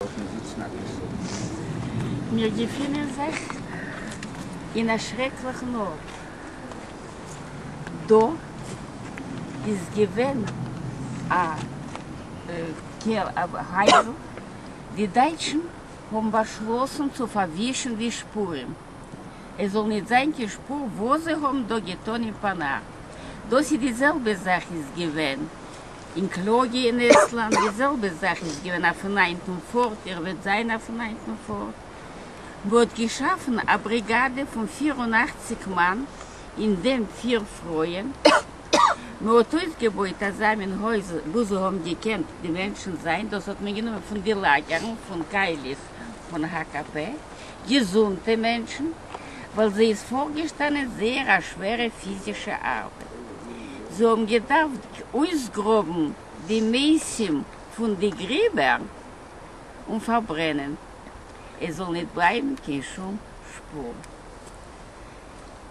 דארטן זיצן אביסל. מיר געפינען זיך אין א שרעקליכן ארט. דא איז געווען א הייזל. די דייטשן האבן באשלאסן צו פארווישן די שפורן, עס זאל ניט זיין קיין שפור וואס זיי האבן דא געטאן אין פאנאר. דאס איז די זעלבע זאך איז געווען אין קלאגע אין עסטלאנד, די זעלבע זאך איז געווען אויפן ניינטן פארט, איר וועט זיין אויפן ניינטן פארט. מ'האט געשאפן א בריגאדע פון 84 מאן, אין דעם פיר פרויען. מ'האט אויסגעבויט אזא מין הויז וואו זיי האבן געקענט די מענטשן זיין, דאס האט מען גענומען פון די לאגערן, פון קייליס, פון הקפ, געזונטע מענטשן, ווייל זיי איז פארגעשטאנען זייער א שווערע פיזישע ארבעט. זיי האבן געדארפט אויסגראבן די מתים פון די גריבער און פארברענען, עס זאל ניט בלייבן קיין שום שפור.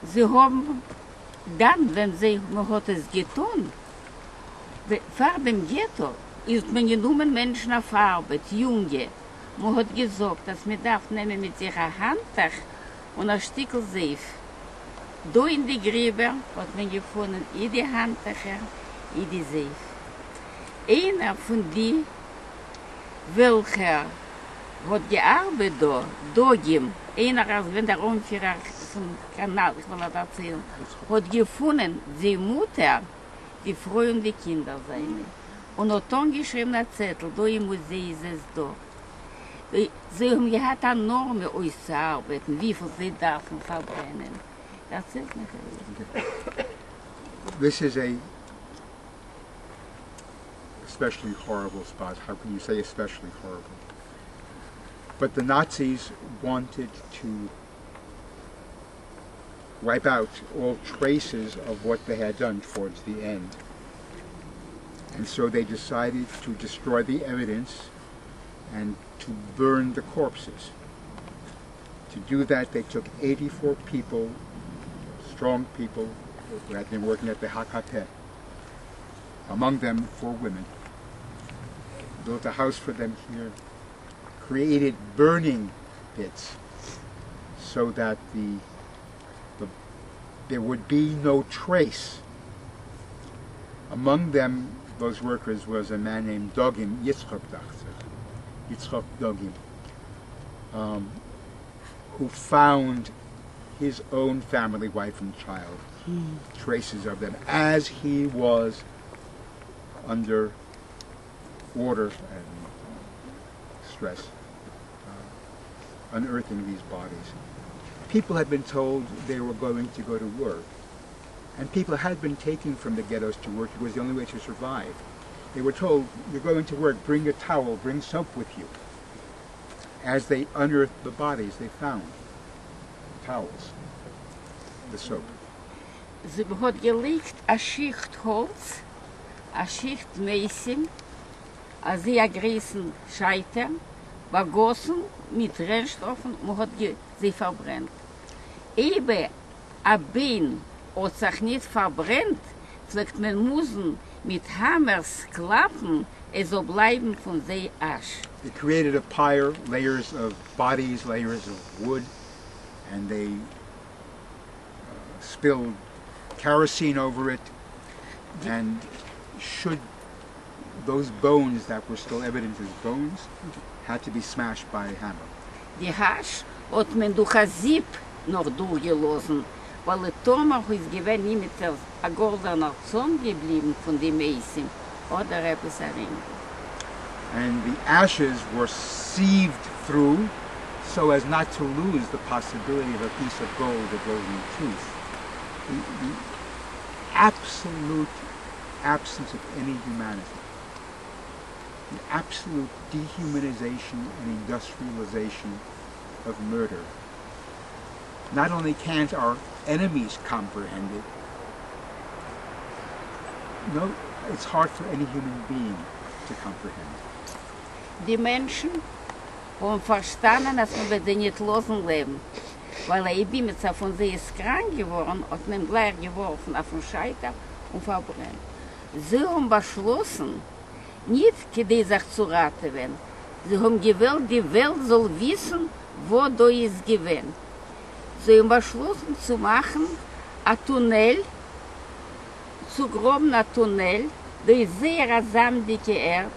זיי האבן דאן ווען זיי מען האט עס געטאן פאר דעם געטא, איז האט מען גענומען מענטשן אויף ארבעט, יונגע, מען האט געזאגט אז מען דארף נעמען מיט זיך א האנטעך און א שטיקל זייף. דא אין די גריבער האט מען געפונען אי די האנטעכער אי די זייף. איינער פון די וועלכער האט געארבעט דא, דגים, איינער איז געווען דער אנפירער פון קאנאל, איך וועל אייך דערציילן, האט געפונען די מוטער, די פרוי און די קינדער זיינע, און האט אנגעשריבן א צעטל, דא אין מוזיי איז עס דא. זיי האבן געהאט א נארמע אויסצוארבעטן וויפיל זיי דארפן פארברענען. דערציילט מיכאל. This is a especially horrible spot. How can you say especially horrible? But the Nazis wanted to wipe out all traces of what they had done towards the end. And so they decided to destroy the evidence and to burn the corpses. To do that, they took 84 people, strong people, who had been working at the HKP, among them four women, built a house for them here, created burning pits so that there would be no trace. Among them, those workers, was a man named Dogim, Yitzchok דאכט זיך, Yitzchok Dogim, who found his own family, wife and child, traces of them, as he was under order and stress, unearthing these bodies. People had been told they were going to go to work, and people had been taken from the ghettos to work. It was the only way to survive. They were told, you're going to work, bring a towel, bring soap with you. As they unearthed the bodies, they found towels, the soap. זי האט געלייגט א שיכט האלץ, א שיכט מתים, אזוי א גרויסן שייטער, באגאסן מיט ברענשטאפן און האט זיי פארברענט. אויב א ביין האט זיך ניט פארברענט, פלעגט מען מוזן מיט האמערס קלאפן, עס זאל בלייבן פון זיי אש. They created a pyre, layers of bodies, layers of wood, and they spilled kerosene over it, and should those bones that were still evident as bones had to be smashed by a hammer. די אש האט מען דורך א זיפ נאך דורכגעלאזן, ווייל טאמער איז געווען אימיצער א גאלדענער צאן געבליבן פון די מתים אדער עפעס א רינגל. And the ashes were sieved through so as not to lose the possibility of a piece of gold, a golden tooth. The absolute absence of any humanity, the absolute dehumanization and industrialization of murder. Not only can't our enemies comprehend it, no, it's hard for any human being to comprehend. די מענטשן האבן פארשטאנען, אז מען וועט זיי ניט לאזן לעבן, ווייל אויב אימיצער פון זיי איז קראנק געווארן, האט מען גלייך געווארפן אויפן שייטער און פארברענט. זיי האבן באשלאסן, ניט כדי זיך צו ראטעווען, זיי האבן געוועלט די וועלט זאל וויסן וואס דא איז געווען. זיי האבן באשלאסן צו מאכן א טונעל, צו גראבן א טונעל, דא איז זייער א זאמדיגע ערד,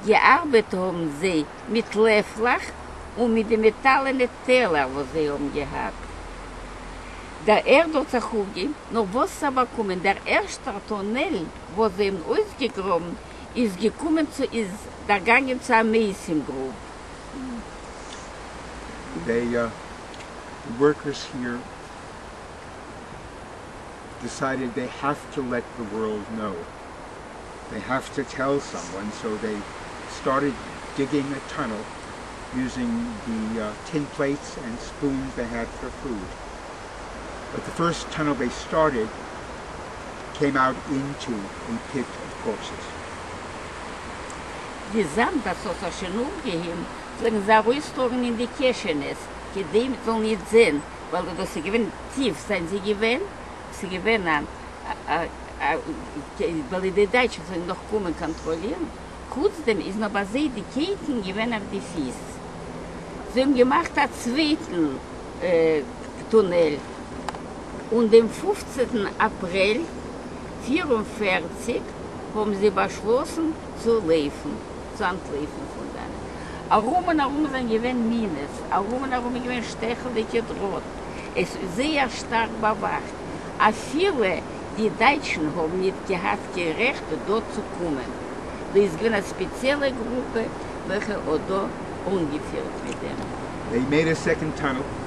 געארבעט האבן זיי מיט לעפלעך און מיט די מעטאלענע טעלער וואס זיי האבן געהאט. דער ערד האט זיך אויפגע. נאר וואסער באקומען. דער ערשטער טונעל וואס זיי האבן אויסגעגראבן איז געקומען צו איז דערגאנגען צו א מתים גרוב. They, uh, the workers here decided they have to let the world know. They have to tell someone, so they started digging a tunnel using the uh, tin plates and spoons they had for food. But the first tunnel they started came out into a pit of corpses. די זאמד וואס האט זיך שוין אויפגעהויבן פלעגן זיי ארויסטראגן אין די קעשענעס כדי מען זאל ניט זען, ווייל דאס איז געווען טיף זענען זיי געווען, ס'איז געווען א ווייל די דייטשן פלעגן דאך קומען קאנטראלירן, חוץ דעם איז נאך ביי זיי די קייטן געווען אויף די פיס. זיי האבן געמאכט א צווייטן טונעל, און דעם פופצנטן אפריל 44 האבן זיי באשלאסן צו לויפן, צו אנטלויפן פון דאנען. ארום און ארום זענען געווען מינעס, ארום און ארום איז געווען שטעכלדיגע דראט, עס איז זייער שטארק באוואכט, אפילו די דייטשן האבן ניט געהאט קיין רעכט דא צו קומען. דא איז געווען א ספעציעלע גרופע וועלכע האט דא אנגעפירט מיט דעם. They made a second tunnel.